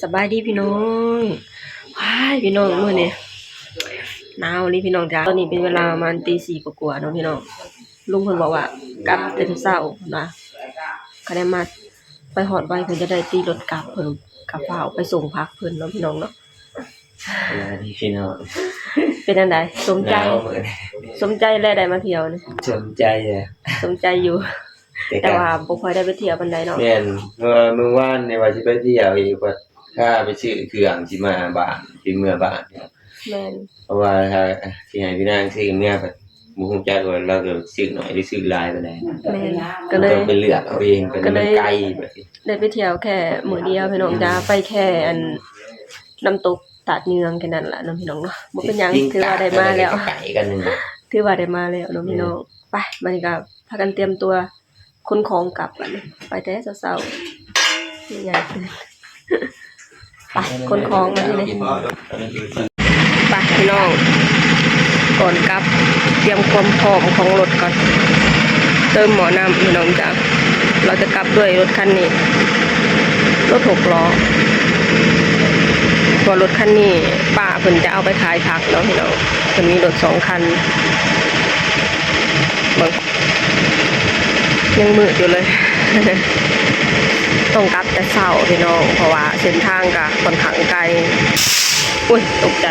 ສະບາຍດີພີ່ນ້ອງ. ວ້າຍ ພີ່ນ້ອງ ມື້ນີ້ໜາວອີ່ຫຼີພີ່ນ້ອງຈ້າ. ຕອນນີ້ເປັນເວລາປະມານຕີສີ່ກວ່າໆເນາະພີ່ນ້ອງ. ລຸງເພິ່ນບອກວ່າກັບແຕ່ເຊົ້າເພິ່ນວ່າ ຄັນໄດ້ມາໄປຮອດໄວເພິ່ນຈະໄດ້ຕີລົດກັບ. ເພິ່ນກໍຟ້າວໄປສົ່ງຜັກເພິ່ນເນາະພີ່ນ້ອງເນາະ. ສະບາຍດີພີ່ນ້ອງ. ເປັນຈັ່ງໃດ? ສົມໃຈ ໜາວມື້ນີ້ ສົມໃຈແລ້ວໄດ້ມາທ່ຽວນີ້? ສົມໃຈແລ້ວ ສົມໃຈຢູ່ ແຕ່ ແຕ່ວ່າບໍ່ຄ່ອຍໄດ້ໄປທ່ຽວປານໃດເນາະ. ແມ່ນ ເພາະວ່າມື້ວານນີ້ວ່າຊິໄປທ່ຽວອີກ ບັດພາໄປຊື້ເຄື່ອງຊິມາບ້ານ ຊິເມືອບ້ານ. ແມ່ນ ເພາະວ່າຖ້າຊິໃຫ້ພີ່ນາງຊື້ເມືອ ບັດບໍ່ຮູ້ຈັກວ່າລາວຈະຊື້ໜ້ອຍຫຼືຊື້ຫຼາຍປານໃດ. ແມ່ນ ກໍເລີຍ ຕ້ອງໄປເລືອກເອົາເອງ ກໍເລີຍ ມັນໄກບັດນີ້ ໄດ້ໄປທ່ຽວແຄ່ມື້ດຽວພີ່ນ້ອງຈ້າ. ໄປແຄ່ອັນ ນ້ຳຕົກຕາດເຍືອງແຄ່ນັ້ນລະເນາະພີ່ນ້ອງເນາະ. ບໍ່ເປັນຫຍັງ ຖືວ່າໄດ້ມາແລ້ວ ໄປກັນໜຶ່ງ ຖືວ່າໄດ້ມາແລ້ວເນາະພີ່ນ້ອງ. ໄປ ບັດນີ້ກໍພາກັນຕຽມຕົວຂົນຂອງກັບ ບັດນີ້ໄປແຕ່ເຊົ້າໆ ໃຫຍ່ຕື່ນ. ໄປ ຂົນຂອງມາທີນີ້. ໄປພີ່ນ້ອງ ກ່ອນກັບ ຕຽມຄວາມພ້ອມຂອງລົດກ່ອນ. ເຕີມໝໍ້ນ້ຳພີ່ນ້ອງຈ້າ. ເຮົາຈະກັບດ້ວຍລົດຄັນນີ້ ລົດຫົກລໍ້ ເພາະລົດຄັນນີ້ປ້າເພິ່ນຈະເອົາໄປຂາຍຜັກເນາະພີ່ນ້ອງ. ເພິ່ນມີລົດສອງຄັນ ເບິ່ງ ຍັງມືດຢູ່ເລີຍ. ຕ້ອງກັບແຕ່ເຊົ້າພີ່ນ້ອງ ເພາະວ່າເສັ້ນທາງກະຂ້ອນຂ້າງໄກ. ໂອ້ຍ ຕົກໃຈ.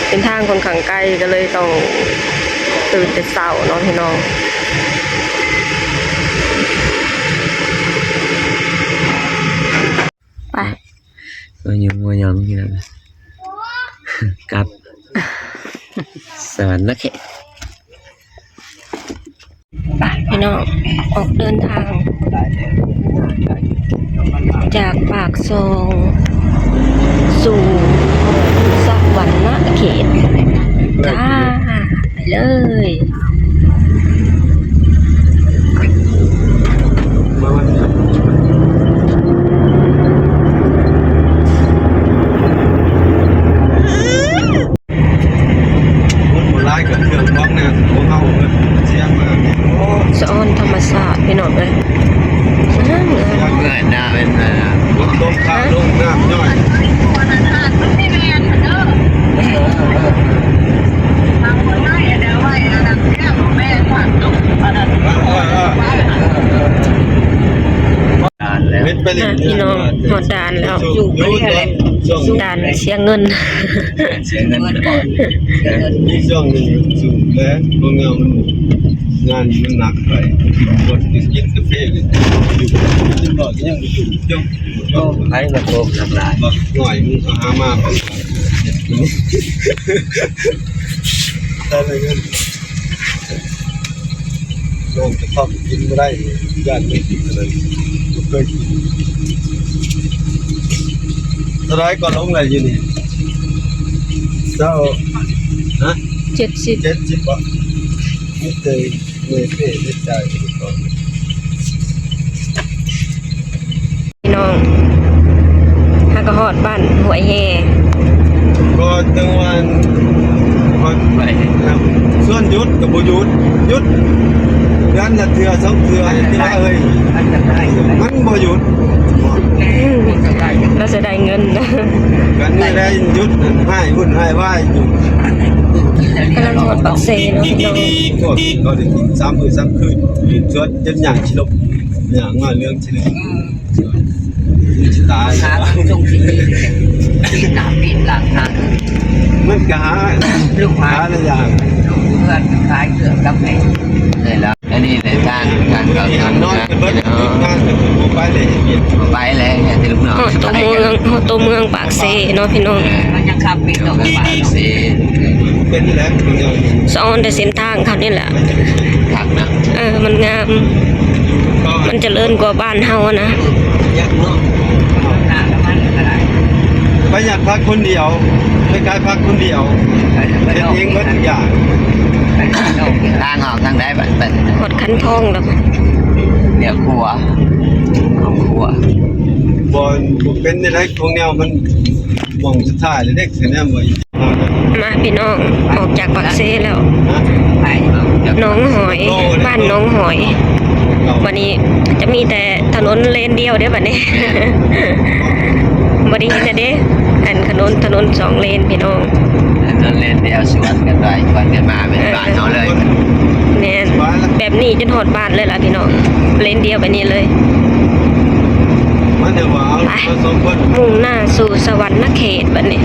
ເສັ້ນທາງຂ້ອນຂ້າງໄກ ກໍເລີຍຕ້ອງຕື່ນແຕ່ເຊົ້າເນາະພີ່ນ້ອງ. ໄປ ມາຍົງມາຫຍັງ ກັບສະຫວັນນະເຂດ. ໄປພີ່ນ້ອງ ອອກເດີນທາງຈາກປາກຊ່ອງສູ່ສະຫວັນນະເຂດຈ້າ. ເລີຍ. ຄົນບໍ່ຫຼາຍກໍເຄື່ອງຂອງແນວຂອງເຮົາເບິດ ສຽງມາ. ໂອ້ ສະອອນທຳມະຊາດພີ່ນ້ອງເອີຍ. ເອີຍ ນ້ຳເປັນ ຝົນຕົກຟ້າລົງ ນ້ຳຍ້ອຍ. ເຮັດໄປເລີຍ ອ່ະ ພີ່ນ້ອງ ຮອດດ່ານແລ້ວ ດ່ານເສຍເງິນ. ເສຍເງິນ ມີຊ່ວງໜຶ່ງສູງແລ້ວ ພວກເຮົາມັນ ງານມັນໜັກໄປ ບໍ່ໄດ້ກິນກາເຟເລີຍ ຢູ່ ກິນບໍ່ ຍັງບໍ່ຢູ່ ຈົບ. ໂອ້ ໃຜມາໂທໜັກຫຼາຍ ບັກນ້ອຍ ມຶງເອົາຫາມາ ແຕ່ລະເງິນ ນ້ອງຈະຕ້ອງກິນບໍ່ໄດ້ ຢ້ານໄດ້ກິນອັນນັ້ນ ບໍ່ເຄີຍກິນ. ເທົ່າໃດກໍລົງໄດ້ຢູ່ນີ້ ເຈົ້າ ຮະ? ເຈັດສິບ ເຈັດສິບບໍ? ມີແຕ່ແມ່ເປ້ເຮັດຈ່າຍ. ພີ່ນ້ອງ ເຮົາກໍຮອດບ້ານຫ້ວຍແຮ່ ກໍຈັ່ງວ່າ ໄປ ຊວນຢຸດກໍບໍ່ຢຸດ ຢຸດເດືອນລະເທື່ອສອງເທື່ອ ທີ່ວ່າ ເອີຍ ມັນບໍ່ຢຸດ ອືມ ລາວຈະໄດ້ເງິນ ກັນມື້ໃດຢຸດ ຮ້າຍວຸ່ນຮ້າຍວາຍຢູ່ ກຳລັງຮອດປາກເຊເນາະ ພີ່ນ້ອງ. ພວກເຂົາໄດ້ກິນສາມມື້ສາມຄືນ ຈົນ ຈົນຍ່າງຊິລົບ ຍ່າງມາເລື່ອງຊິເລີຍ ອືມ ຊິຕາຍ ຫາສົ່ງຊິກິນ ກິນນ້ຳກິນຫຼາກທາງ ມັນກະຫາ ລູກຫາ ຫາຫຼາຍຢ່າງ ລູກເຮືອນຂາຍເຄື່ອງກັບແມ່ ໄດ້ແລ້ວ. ອັນນີ້ແຫຼະທາງ ທາງເຂົ້າທາງເມືອງ ນອນກັນເບິດ ເນາະ ທາງກັນບໍ່ໄປເລີຍ ບໍ່ໄປແລ້ວ ແຕ່ລູກນ້ອງ ຮອດຕົວເມືອງ ຮອດຕົວເມືອງປາກເຊເນາະ ພີ່ນ້ອງ. ເອີ ມັນຍັງຂັບມີຕົວປາກເຊ ເປັນແລ້ວ ສະອອນແຕ່ເສັ້ນທາງເຂົານີ້ແຫຼະ ຄັກນະ ເອີ ມັນງາມ ມັນຈະເລີນກວ່າບ້ານເຮົານະ. ໄປຢາກພັກຄົນດຽວ ໄປກາຍພັກຄົນດຽວ ເຮັດເອງເບິດທຸກຢ່າງ. ທາງອອກທາງໃດບັດ ຮອດຄັນທອງແລ້ວ ດຽວຂົວ ຂົວ ບໍ່ ບໍ່ເປັນໄດ້ ຂອງແນວມັນ ໝ່ອງສຸດທ້າຍແລ້ວເດ້ ຄະແນນບໍ່ ມາພີ່ນ້ອງ ອອກຈາກປາກເຊແລ້ວ ໜອງຫອຍ ບ້ານໜອງຫອຍ ບັດນີ້ຈະມີແຕ່ຖະໜົນເລນດຽວເດ້ບັດນີ້ ບໍ່ໄດ້ແ ເດ້ ອັນຖະໜົນ ຖະໜົນສອງເລນພີ່ນ້ອງ ຖະໜົນເລນດຽວ ສວນກັນໄປ ສວນກັນມາ ເປັນ ເອີ ບ້ານເຮົາເລີຍ. ແມ່ນ ແບບນີ້ຈົນຮອດບ້ານເລີຍລະພີ່ນ້ອງ ເລນດຽວແບບນີ້ເລີຍ. ໄປ ມຸ້ງໜ້າສູ່ສະຫວັນນະເຂດບັດນີ້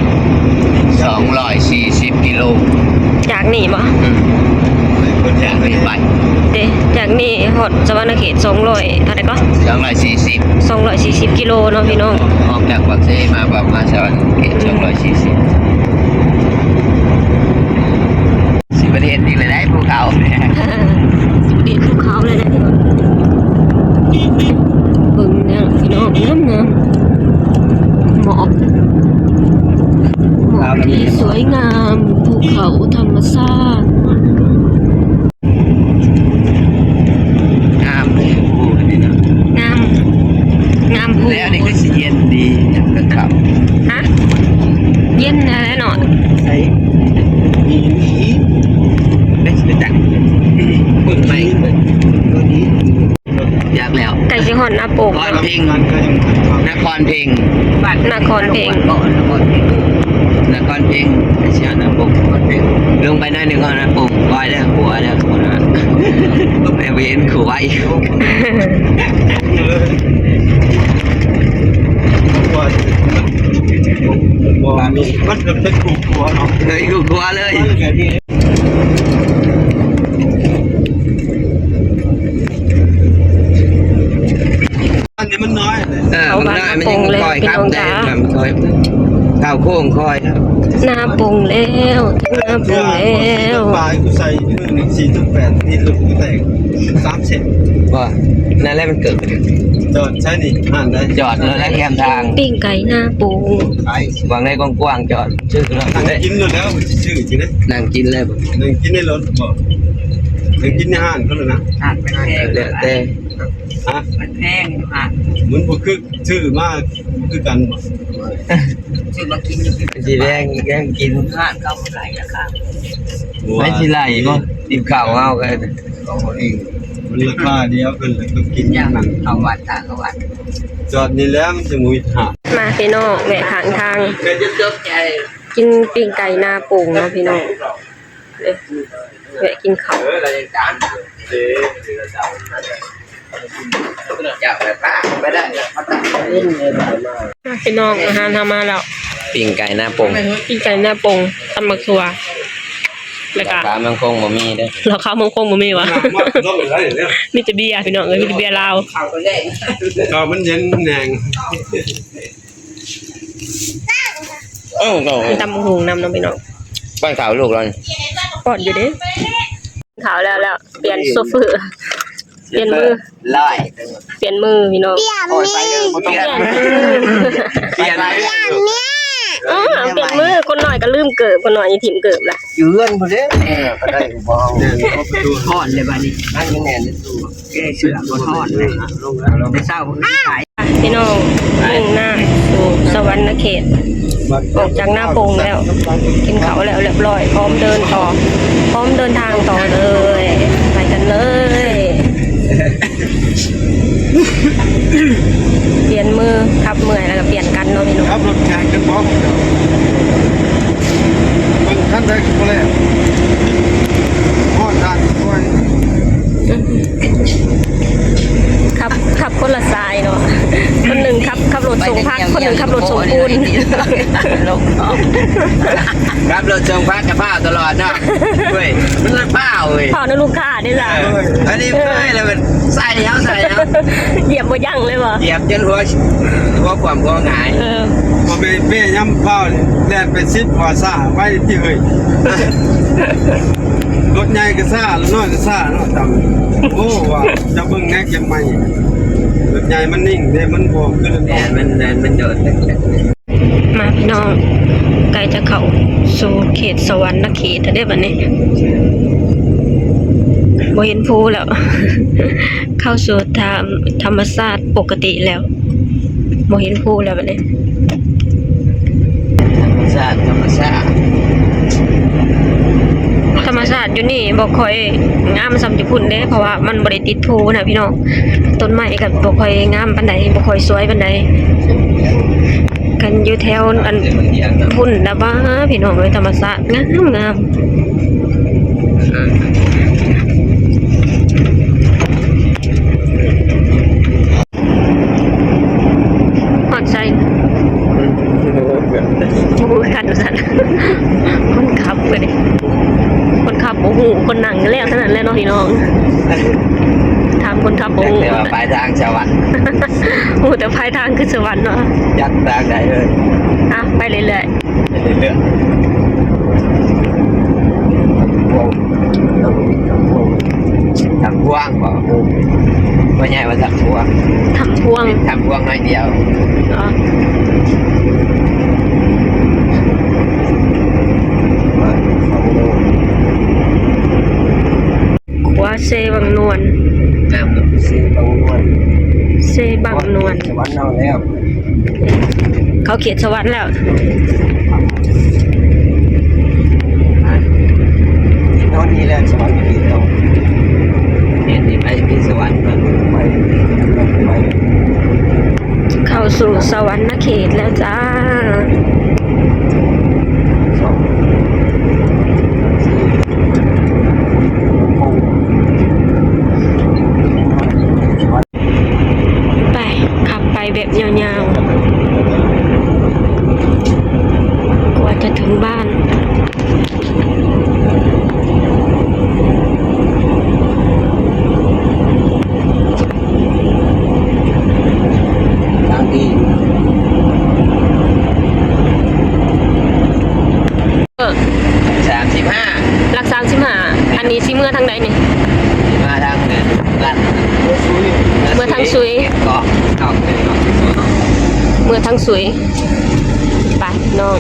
ສອງຮ້ອຍສີ່ສິບກິໂລ. ຈາກນີ້ບໍ່? ອືມ ຈາກນີ້ໄປ ເດ້ ຈາກນີ້ຮອດສະຫວັນນະເຂດສອງຮ້ອຍເທົ່າໃດກໍ? ສອງຮ້ອຍສີ່ສິບ ສອງຮ້ອຍສີ່ສິບກິໂລເນາະພີ່ນ້ອງ. ອອກຈາກປາກເຊມາປະມານສະຫວັນນະເຂດສອງຮ້ອຍສີ່ສິບ. ຊິບໍ່ໄດ້ເຫັນອີກແລ້ວໄດ໋ ພູເຂົາ ຊິບໍ່ໄດ້ເຫັນພູເຂົາແລ້ວໄດ໋. ເບິ່ງແນວພີ່ນ້ອງ ງາມໆ ໝອກ ໝອກທີ່ສວຍງາມ ພູເຂົາທຳມະຊາດ. ງາມເລີຍພູນີ້ເນາະ ງາມ ງາມພູ. ແລ້ວນີ້ຄືຊິເຢັນດີ ຍາມກາງຄ່ຳ. ຮະ? ເຢັນແທ້ເນາະ. ໃສ? ນີ້ ນີ້ ໄປຊິໄປຈັກ ເບິ່ງໃໝ່ ຕົວນີ້. ຢາກແລ້ວ ໃກ້ຊິຮອດນາໂປ່ງ ນະຄອນເພັງ ນະຄອນເພັງ ນະຄອນເພັງ ນະຄອນເພັງ ໃກ້ຊິຮອດນາໂປ່ງ ນະຄອນເພັງ. ລົງໄປໜ້ອຍໜຶ່ງຮອດນາໂປ່ງ ໄປເດີ ຂົວເດີ ໄປບໍ່ເຫັນຂົວອີກ. ມັນເປັນຂົວເນາະ ເອີ ຂົວເລີຍ. ອັນນີ້ມັນນ້ອຍ ເອີ ມັນນ້ອຍ ມັນຍັງຄ່ອຍຂັບໄດ້ ເຂົ້າບ້ານນາໂປ່ງແລ້ວພີ່ນ້ອງຈ້າ ມັນຄ່ອຍ ເຂົ້າໂຄ້ງຄ່ອຍ. ນາໂປ່ງແລ້ວ ເຖິງນາໂປ່ງແລ້ວ. ປາຍກູໃສ່ໜຶ່ງສີ່ຈຸດແປດ ທີ່ລົດກູແຕກສາມເສັ້ນ. ບໍ່ ນັ້ນແຫຼະມັນເກີດ ຈອດໃສນີ້ ຮ້ານໃດ? ຈອດລົດແລ້ວແຄມທາງ. ປີ້ງໄກ່ນາໂປ່ງ ວາງໃນກວ້າງໆ ຈອດ ຊື້ໂລດ ນັ່ງກິນໂລດແລ້ວ ຊິຊື້ຊິໄດ້ ນັ່ງກິນເລີຍບໍ່? ນັ່ງກິນໃນລົດບໍ່? ນັ່ງກິນໃນຮ້ານເຂົາໂລດນະ ຮ້ານແພງ ແລ້ວແຕ່ ຮະ? ມັນແພງຢູ່ຫັ້ນ ມັນບໍ່ຄື ຊື້ມາຄືກັນບໍ່? ຊື້ມາກິນຢູ່ ຊິແພງ ແພງກິນ ຮ້ານເຂົາບໍ່ໄດ້ລາຄາ ໄປຊິໄລ່ບໍ່? ກິນເຂົ້າເຮົາກໍ ຂອງເຮົາເອງ ມັນລາຄາດຽວກັນ ແລ້ວກໍກິນ ຢ່າງນັ້ນ ເຂົ້າວັດ ຖ້າເຂົ້າວັດ ຈອດນີ້ແຫຼະ ມັນຊິບໍ່ມີທາງ. ມາພີ່ນ້ອງ ແວະຂ້າງທາງ ກິນປີ້ງໄກ່ນາໂປ່ງເນາະພີ່ນ້ອງ ເອີ ແວະກິນເຂົ້າ. ພີ່ນ້ອງ ອາຫານເຮົາມາແລ້ວ ປີ້ງໄກ່ນາໂປ່ງ ປີ້ງໄກ່ນາໂປ່ງ ຕຳບັກຖົ່ວ ແລ້ວກະ ເຫຼົ້າຂາວເມືອງຄົງບໍ່ມີເດີ ເຫຼົ້າຂາວເມືອງຄົງບໍ່ມີຫວາ? ມີແຕ່ເບຍພີ່ນ້ອງເອີຍ ມີແຕ່ເບຍລາວ ເຂົ້າມັນເຢັນແຮງ. ເອີ ຕຳບັກຫຸ່ງນຳເນາະພີ່ນ້ອງ ປ້ອນເຂົ້າລູກລາວນີ້ ປ້ອນຢູ່ເດ້. ເຂົ້າແລ້ວ ແລ້ວ ປ່ຽນໂຊເຟີ ປ່ຽນມື ລ້ອຍ ປ່ຽນມືພີ່ນ້ອງ ປ່ຽນມື ປ່ຽນມື ປ່ຽນມື ເອີ ປ່ຽນມື. ຄົນນ້ອຍກໍລືມເກີບ ຄົນນ້ອຍນີ້ຖິ້ມເກີບລະ ຢູ່ເຮືອນພຸ້ນເດ້. ເອີ ກໍໄດ້ບໍ່ ຮ້ອນເລີຍບາດນີ້ ນັ້ນຍັງແໜ້ນຢູ່ ແກ້ເສື້ອບໍ່ຮ້ອນເລີຍ ແຕ່ເຊົ້າ ພີ່ນ້ອງ ມຸ່ງໜ້າສູ່ສະຫວັນນະເຂດ ອອກຈາກນາໂປ່ງແລ້ວ ກິນເຂົ້າແລ້ວຮຽບຮ້ອຍ ພ້ອມເດີນຕໍ່ ພ້ອມເດີນທາງຕໍ່ເລີຍ ໄປກັນເລີຍ. ປ່ຽນມືຂັບເມື່ອຍແລ້ວກໍປ່ຽນກັນເນາະພີ່ນ້ອງ ຂັບລົດແຂ່ງກັນບໍ່? ເບິ່ງຄັນໃດກໍບໍ່ແລ້ວ ຮອດດ່ານກໍປ່ອຍ. ຂັບ ຂັບຄົນລະສາຍເນາະ ຄົນໜຶ່ງຂັບ ຂັບລົດສົ່ງຜັກ ຄົນໜຶ່ງຂັບລົດສົ່ງປູນ ຂັບລົດສົ່ງຜັກກໍພ້າວຕະຫຼອດເນາະ ເວີຍ ມັນພ້າວເວີຍ ພ້າວນຳລູກຄ້າເດ້ລະ. ເອີ ອັນນີ້ເມື່ອຍແລ້ວມັນໃສ່ເຮົາ ໃສ່ເຮົາ ຢຽບບໍ່ຢັ້ງເລີຍບໍ່? ຢຽບຈົນຫົວ ຫົວຂວ້ຳຫົວຫງາຍ. ເອີ ບໍ່ແມ່ນເປ້ຍາມພ້າວແລ່ນໄປສິບກວ່າຊ້າໄວຕິເອີຍ ລົດໃຫຍ່ກໍຊ້າ ລົດນ້ອຍກໍຊ້າເນາະ ຕຳ ໂອ້ ວ່າຈະເບິ່ງແນວກຽມໃໝ່ ລົດໃຫຍ່ມັນນິ່ງເດ້ ມັນບໍ່ຄືລົດນ້ອຍ ແມ່ນ ມັນ ມັນໂດດ. ມາພີ່ນ້ອງ ໃກ້ຈະເຂົ້າສູ່ເຂດສະຫວັນນະເຂດແລ້ວເດ້ບັດນີ້ ບໍ່ເຫັນພູແລ້ວ ເຂົ້າສູ່ທຳ ທຳມະຊາດປົກກະຕິແລ້ວ ບໍ່ເຫັນພູແລ້ວບັດນີ້. ທຳມະຊາດ ທຳມະຊາດ ທຳມະຊາດຢູ່ນີ້ບໍ່ຄ່ອຍງາມສ່ຳຢູ່ພຸ້ນເດ້ ເພາະວ່າມັນບໍ່ໄດ້ຕິດພູນະພີ່ນ້ອງ ຕົ້ນໄມ້ກໍບໍ່ຄ່ອຍງາມປານໃດ ບໍ່ຄ່ອຍສວຍປານໃດ ຄັນ ຢູ່ແຖວອັນພຸ້ນນະ ວ້າ ພີ່ນ້ອງເອີຍ ທຳມະຊາດງາມໆ. ຮອດໃສ? ບໍ່ຮູ້ຄືກັນວ່າຊັ້ນ. ຄົນຂັບກໍໄດ້ ຄົນຂັບບໍ່ຮູ້ ຄົນນັ່ງແລ້ວເທົ່ານັ້ນແຫຼະເນາະພີ່ນ້ອງ. ຖາມຄົນຂັບບໍ່ຮູ້ ແຕ່ວ່າປາຍທາງສະຫວັນ ຮູ້ແຕ່ປາຍທາງຄືສະຫວັນເນາະ. ຈັກທາງໃດເອີຍ. ອ່ະ ໄປເລື້ອຍໆ. ໄປເລື້ອຍໆ. ທຳພວງ ທຳພວງບໍ່? ບໍ່ໃຫຍ່ວ່າທຳພວງ. ທຳພວງ ທຳພວງໜ້ອຍດຽວ. ອໍ. ຂົວເຊບັງນວນ ງາມເນາະ ເຊບັງນວນ ເຊບັງນວນ ສະຫວັນເຮົາແລ້ວ ເຂົ້າເຂດສະຫວັນແລ້ວ. ນອນນີ້ແຫຼະສະຫວັນເຂດເຮົາ ແມ່ນນີ້ ໄປທີ່ສະຫວັນ ໄປ ໄປ ໄປ ເຂົ້າສູ່ສະຫວັນນະເຂດແລ້ວຈ້າ. ໄປ ຂັບໄປແບບຍາວໆ ກວ່າຈະເຖິງບ້ານ. ທາງດີ ເອີ ສາມສິບຫ້າ ຫຼັກສາມສິບຫ້າ. ອັນນີ້ຊິເມືອທາງໃດນີ້? ຊິມາທາງເໜືອ ລັດ ເມືອທາງສຸຍ ເກາະ ເກາະ ເມືອທາງສຸຍ. ໄປນ້ອງ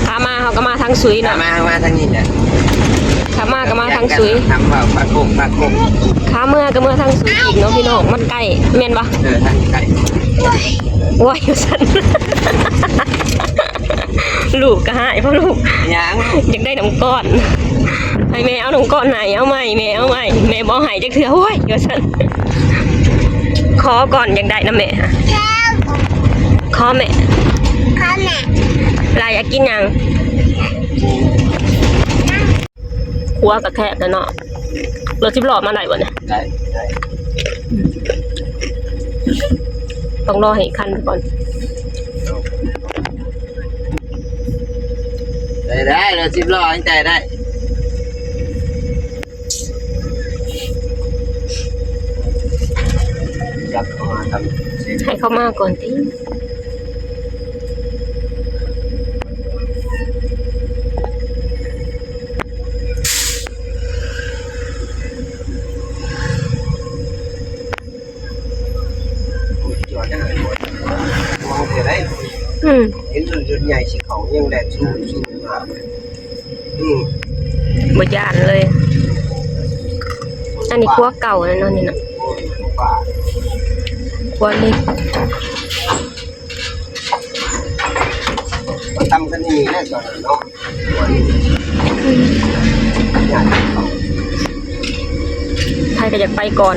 ຂາມາເຮົາກໍມາທາງສຸຍເນາະ ຂາມາເຮົາມາທາງນີ້ແຫຼະ ຂາມາກໍມາທາງສຸຍ ທາງເວົ້າປາກກົກ ປາກກົກ ຂາເມືອກໍເມືອທາງສຸຍອີກເນາະພີ່ນ້ອງ ມັນໃກ້ແມ່ນບໍ່? ເອີ ທາງໃກ້ ໂອ້ຍ ວ່າຊັ້ນ ລູກກໍຮ້າຍ ພໍ່ລູກ ຫຍັງ ຢາກໄດ້ນ້ຳກ້ອນ ໃຫ້ແມ່ເອົານ້ຳກ້ອນໃຫ້ ເອົາໃໝ່ ແມ່ເອົາໃໝ່ ແມ່ບໍ່ໃຫ້ຈັກເທື່ອ ໂອ້ຍ ວ່າຊັ້ນ. ຂໍກ່ອນ ຢາກໄດ້ນຳແມ່ ຂໍແມ່ ຂໍແມ່ ຫຼ້າຢາກກິນຫຍັງ? ຂົວກໍແຄບແລ້ວເນາະ ລົດສິບລໍ້ມາໄດ້ບໍ່ນີ້? ໄດ້ ໄດ້ ຕ້ອງລໍໃຫ້ອີກຄັນກ່ອນ. ໄດ້ ໄດ້ ລົດສິບລໍ້ຍັງໄຕ່ໄດ້. ໃຫ້ເຂົາມາກ່ອນຕິ. ຈອດຈັ່ງໃດ ອືມ ເຫັນລົດໃຫຍ່ຊິເຂົ້າຍັງແລ່ນຊູໆມາ. ອືມ ບໍ່ຢ້ານເລີຍ. ອັນນີ້ຂົວເກົ່າແລ້ວເນາະນີ້ນະ ຂົວເຫຼັກ ມັນຕ່ຳກັນນີ້ແຫຼະຕອນນັ້ນເນາະ. ອືມ ໃຜກໍຢາກໄປກ່ອນ.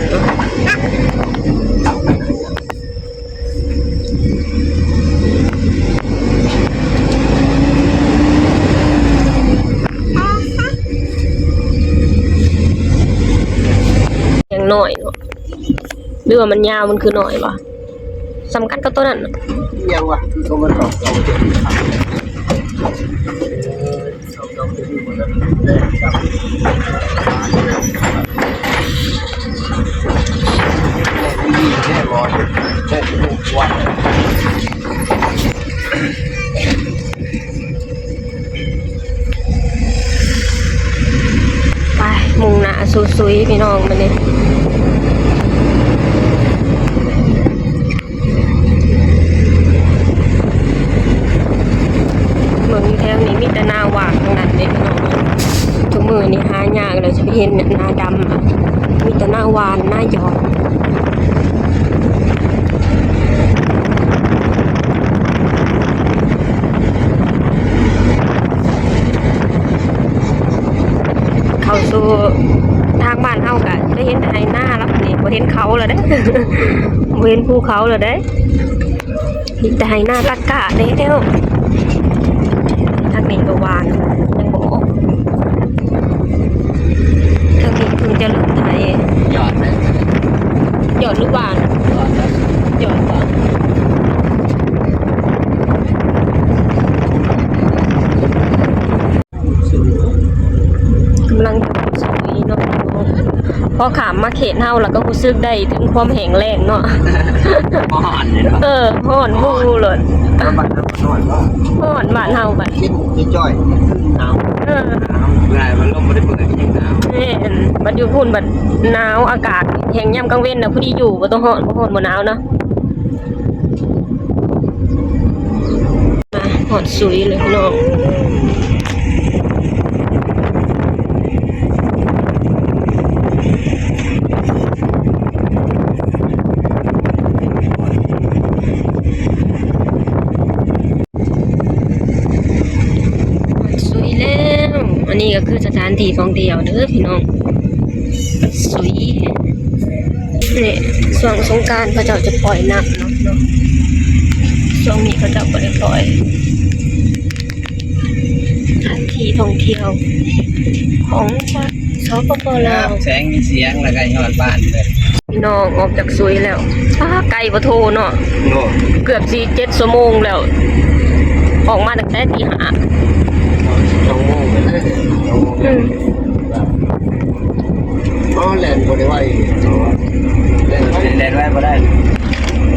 ຍັງນ້ອຍເນາະ ຫຼືວ່າມັນຍາວ ມັນຄືນ້ອຍວະ? ສ່ຳກັນກັບໂຕນັ້ນນະ. ອີຫຍັງວະ? ຄືຕົວມັນສອງຕົວ. ໄປ ມຸ່ງໜ້າສູ່ສຸຍພີ່ນ້ອງ ບາດນີ້. ເບິ່ງຢູ່ແຖວນີ້ມີແຕ່ນາຫວານທັງນັ້ນເດ້ພີ່ນ້ອງ. ທຸກມື້ນີ້ຫາຍາກແລ້ວຊິໄປເຫັນນາດຳ ມີແຕ່ນາຫວານ ນາຢອກ. ເຂົ້າສູ່ທາງບ້ານເຮົາກະໄດ້ເຫັນໄຮ່ນາແລ້ວ ບາດນີ້ບໍ່ເຫັນເຂົາແລ້ວເດ້ ບໍ່ເຫັນພູເຂົາແລ້ວເດ້. ມີແຕ່ໄຮ່ນາຕາກ້າແລ້ວ. ທາງນີ້ກໍຫວ່ານ ຍັງບໍ່ອອກ. ທາງນີ້ເພິ່ນຈະເລີ່ມໄຖ. ຢອດໄດ້ ຢອດ ຫຼື ຫວ່ານ? ຢອດ ຢອດບໍ່? ກຳລັງຈະເຂົ້າສູ່ເນາະ ພໍຂ້າມມາເຂດເຮົາແລ້ວກໍຮູ້ສຶກໄດ້ເຖິງຄວາມແຫ້ງແລ້ງເນາະ. ຮ້ອນເດເນາະ. ເອີ ຮ້ອນ ຮ້ອນ ໂອ້ໂລດ. ບ້ານເຮົາກໍຮ້ອນເນາະ. ຮ້ອນບ້ານເຮົາບັດ ເຢັນຈ່ອຍໆ ໜາວ. ເອີ ເມື່ອຍ ມັນລົມບໍ່ໄດ້ເປີດ ຍັງໜາວ. ແມ່ນ ບັດຢູ່ພຸ້ນບັດໜາວ ອາກາດແຮ່ງຍາມກາງເວັນນະ ພໍດີຢູ່ ບໍ່ຕ້ອງຮ້ອນ ບໍ່ຮ້ອນບໍ່ໜາວເນາະ. ມາຮອດສຸຍເລີຍພີ່ນ້ອງ. ຮອດສຸຍແລ້ວ. ອັນນີ້ກໍຄືສະຖານທີ່ທ່ອງທ່ຽວເດີພີ່ນ້ອງ. ສຸຍ ນີ້ ຊ່ວງສົງການເຂົາເຈົ້າຈະປ່ອຍນ້ຳເນາະ ເນາະ. ຊ່ວງນີ້ເຂົາເຈົ້າບໍ່ໄດ້ປ່ອຍ. ສະຖານທີ່ທ່ອງທ່ຽວຂອງ ສປປ ລາວ. ແສງມີສຽງ ແລ້ວກໍຮອດບ້ານເລີຍ. ພີ່ນ້ອງອອກຈາກສຸຍແລ້ວ. ປ້າ ໄກບໍ່ໂທເນາະ. ໂອ້ ເກືອບຊິເຈັດຊົ່ວໂມງແລ້ວ. ອອກມາຕັ້ງແຕ່ຕີຫ້າ. ສອງໂມງເລີຍ ສອງໂມງ. ອືມ. ອໍ ແລ່ນບໍ່ໄດ້ໄວ ແລ່ນໄວ ແລ່ນໄວບໍ່ໄດ້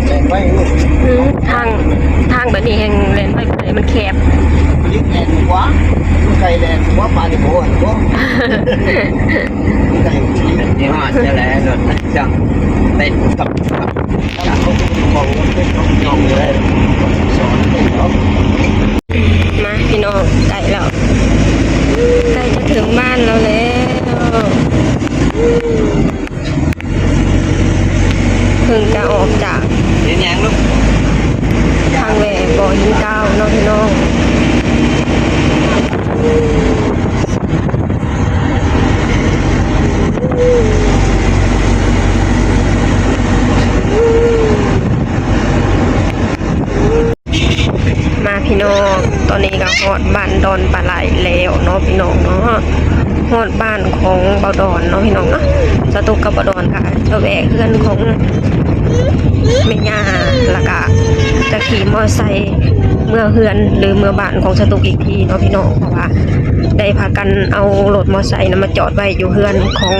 ແລ່ນໄວ. ອືມ ທາງ ທາງແບບນີ້ແຮ່ງແລ່ນໄວບໍ່ໄດ້ ມັນແຄບ. ແລ່ນຂວາ ໄກແລ່ນຂວາ ປານນີ້ບໍ່ຮອດບໍ່ ໄກ. ນີ້ຮອດແລ້ວແຫຼະ ລົດຈັກເຕັມກັບ ມາພີ່ນ້ອງ ໃກ້ແລ້ວ ໃກ້ຈະເຖິງບ້ານເຮົາແລ້ວ. ເພິ່ງຈະອອກຈາກ ເຮັດຫຍັງລູກ? ທາງແວ່ບໍ່ຫີນກາວເນາະພີ່ນ້ອງ. ມາພີ່ນ້ອງ ຕອນນີ້ກໍຮອດບ້ານດອນປາໄຫຼແລ້ວເນາະພີ່ນ້ອງເນາະ. ຮອດບ້ານຂອງບ່າວດອນເນາະພີ່ນ້ອງເນາະ. ສາວຕຸກກັບບ່າວດອນກໍຈະແວະເຮືອນຂອງແມ່ຍ່າ ແລ້ວກໍຈະຂີ່ມໍໄຊເມືອເຮືອນ ຫຼື ເມືອບ້ານຂອງສາວຕຸກອີກທີເນາະພີ່ນ້ອງ ເພາະວ່າໄດ້ພາກັນເອົາລົດມໍໄຊນະມາຈອດໄວ້ຢູ່ເຮືອນຂອງ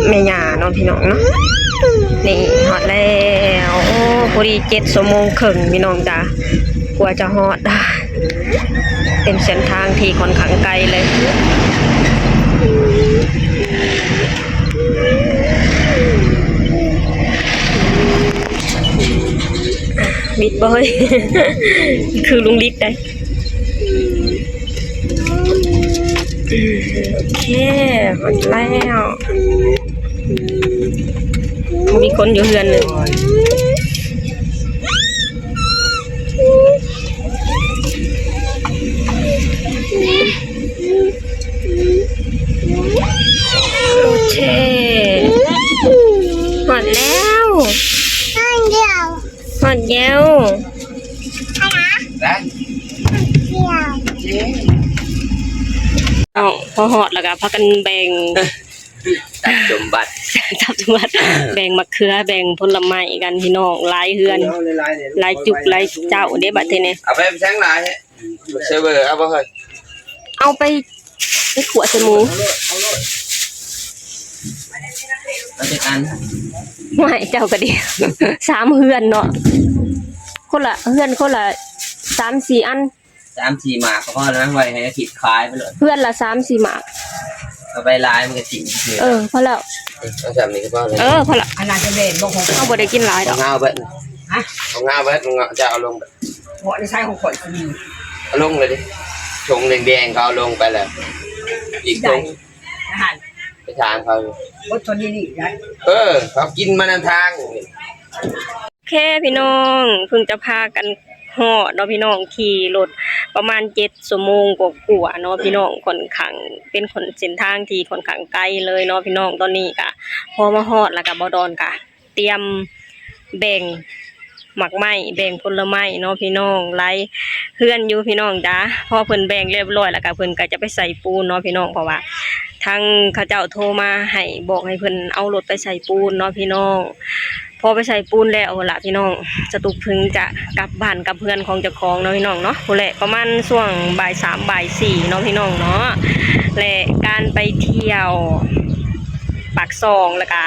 ແມ່ຍ່າເນາະພີ່ນ້ອງເນາະ. ນີ້ຮອດແລ້ວ ໂອ້ ພໍດີເຈັດຊົ່ວໂມງເຄິ່ງພີ່ນ້ອງຈ້າ ກວ່າຈະຮອດ. ເປັນເສັ້ນທາງທີ່ຂ້ອນຂ້າງໄກເລີຍ. ບິດບໍ່ເຮີ້ຍ? ຄືລຸງລິກໄດ໋. ໂອເຄ ຮອດແລ້ວ. ບໍ່ມີຄົນຢູ່ເຮືອນເລີຍ. ໂອເຄ ຮອດແລ້ວ ຮອດແລ້ວ. ເອົາ ພໍຮອດແລ້ວກໍພາກັນແບ່ງ ຊັບສົມບັດ ຊັບສົມບັດ ແບ່ງໝາກເຂືອ ແບ່ງຜົນລະໄມ້ກັນພີ່ນ້ອງ. ຫຼາຍເຮືອນ ເອົາຫຼາຍໆເດ້ ຫຼາຍຈຸກຫຼາຍເຈົ້າເດ້ບັດທີນີ້. ເອົາໄປແພງຫຼາຍແທ້ ເຊີເວີ ເອົາບໍ່ເຮີ້ຍ? ເອົາໄປ ໄປຂົ້ວໃສ່ໝູ. ເອົາໂລດ ເອົາໂລດ ເອົາຈັກອັນ? ຫ້ວຍ ເຈົ້າກໍດີ ສາມເຮືອນເນາະ ຄົນລະເຮືອນ ຄົນລະສາມສີ່ອັນ. ສາມສີ່ໝາກກໍພໍແລ້ວ ໄວ້ໃຫ້ອາທິດຂາຍໄປໂລດ. ເຮືອນລະສາມສີ່ໝາກ ເອົາໄປຫຼາຍມັນກໍຖິ້ມ. ເອີ ພໍແລ້ວ ເອົາສ່ຳນີ້ກໍພໍແລ້ວ. ເອີ ພໍລະ ອັນນັ້ນຈະແມ່ນບໍ່ຂອງ ເຮົາບໍ່ໄດ້ກິນຫຼາຍດອກ. ຂອງເຮົາເບິດ ຮະ? ຂອງເຮົາເບິດ ເຮົາຈະເອົາລົງເບິດ. ເບາະໃນໃຊ້ຂອງຂ້ອຍກໍມີ ເອົາລົງເລີຍເດ້. ຖົງແດງໆ ເຂົາເອົາລົງໄປແລ້ວ ອີກຖົງ ໄປຖາມເຂົາ. ເບິດເທົ່ານີ້ນີ້ໄດ້. ເອີ ເຂົາກິນມານຳທາງ. ໂອເຄພີ່ນ້ອງ ເພິ່ງຈະພາກັນຮອດເນາະພີ່ນ້ອງ ຂີ່ລົດປະມານເຈັດຊົ່ວໂມງກວ່າໆເນາະພີ່ນ້ອງ. ຂ້ອນຂ້າງ ເປັນເສັ້ນທາງທີ່ຂ້ອນຂ້າງໄກເລີຍເນາະພີ່ນ້ອງ. ຕອນນີ້ກະພໍມາຮອດແລ້ວກະ ບ່າວດອນກະຕຽມແບ່ງ ໝາກໄມ້ ແບ່ງຜົນລະໄມ້ເນາະພີ່ນ້ອງ ຫຼາຍເຮືອນຢູ່ພີ່ນ້ອງຈ້າ. ພໍເພິ່ນແບ່ງຮຽບຮ້ອຍແລ້ວກະ ເພິ່ນກະຈະໄປໃສ່ປູນເນາະພີ່ນ້ອງ ເພາະວ່າທາງເຂົາເຈົ້າໂທມາໃຫ້ ບອກໃຫ້ເພິ່ນເອົາລົດໄປໃສ່ປູນເນາະພີ່ນ້ອງ. ພໍໄປໃສ່ປູນແລ້ວພຸ້ນລະພີ່ນ້ອງ ສະຕຸກເພິ່ງຈະກັບບ້ານກັບເຮືອນຂອງເຈົ້າຂອງເນາະພີ່ນ້ອງເນາະ. ພຸ້ນແຫຼະ ປະມານຊ່ວງບ່າຍສາມ ບ່າຍສີ່ເນາະພີ່ນ້ອງເນາະ. ແລະ ການໄປທ່ຽວປາກຊ່ອງ ແລ້ວກະ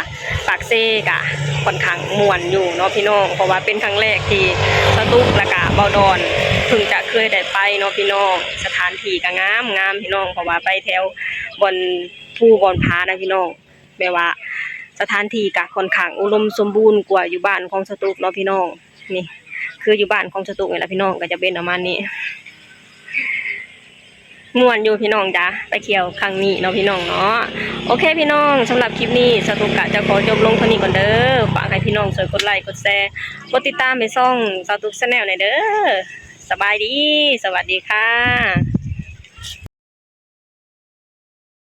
ປາກເຊກະຂ້ອນຂ້າງມ່ວນຢູ່ເນາະພີ່ນ້ອງ ເພາະວ່າເປັນຄັ້ງແລກທີ່ສະຕຸກ ແລ້ວກະເບົາດອນເພິ່ງຈະເຄີຍໄດ້ໄປເນາະພີ່ນ້ອງ. ສະຖານທີ່ກະງາມໆ ພີ່ນ້ອງ ເພາະວ່າໄປແຖວບ່ອນພູບ່ອນຜານະພີ່ນ້ອງ ແບບວ່າສະຖານທີ່ກະຂ້ອນຂ້າງອຸດົມສົມບູນກວ່າຢູ່ບ້ານຂອງສະຕຸກເນາະພີ່ນ້ອງ. ນີ້ຄືຢູ່ບ້ານຂອງສະຕຸກນີ້ລະພີ່ນ້ອງ ກະຈະເປັນປະມານນີ້ ມ່ວນຢູ່ພີ່ນ້ອງຈ້າ ໄປທ່ຽວຄັ້ງນີ້ເນາະພີ່ນ້ອງເນາະ. ໂອເຄພີ່ນ້ອງ ສຳລັບຄລິບນີ້ສະຕຸກກະຈະຂໍຈົບລົງເທົ່ານີ້ກ່ອນເດີ. ຝາກໃຫ້ພີ່ນ້ອງຊ່ວຍກົດໄລກົດແຊ ກົດຕິດຕາມໃຫ້ຊ່ອງສະຕຸກ Channel ແດ່ເດີ. ສະບາຍດີ ສະຫວັດດີຄ່ະ.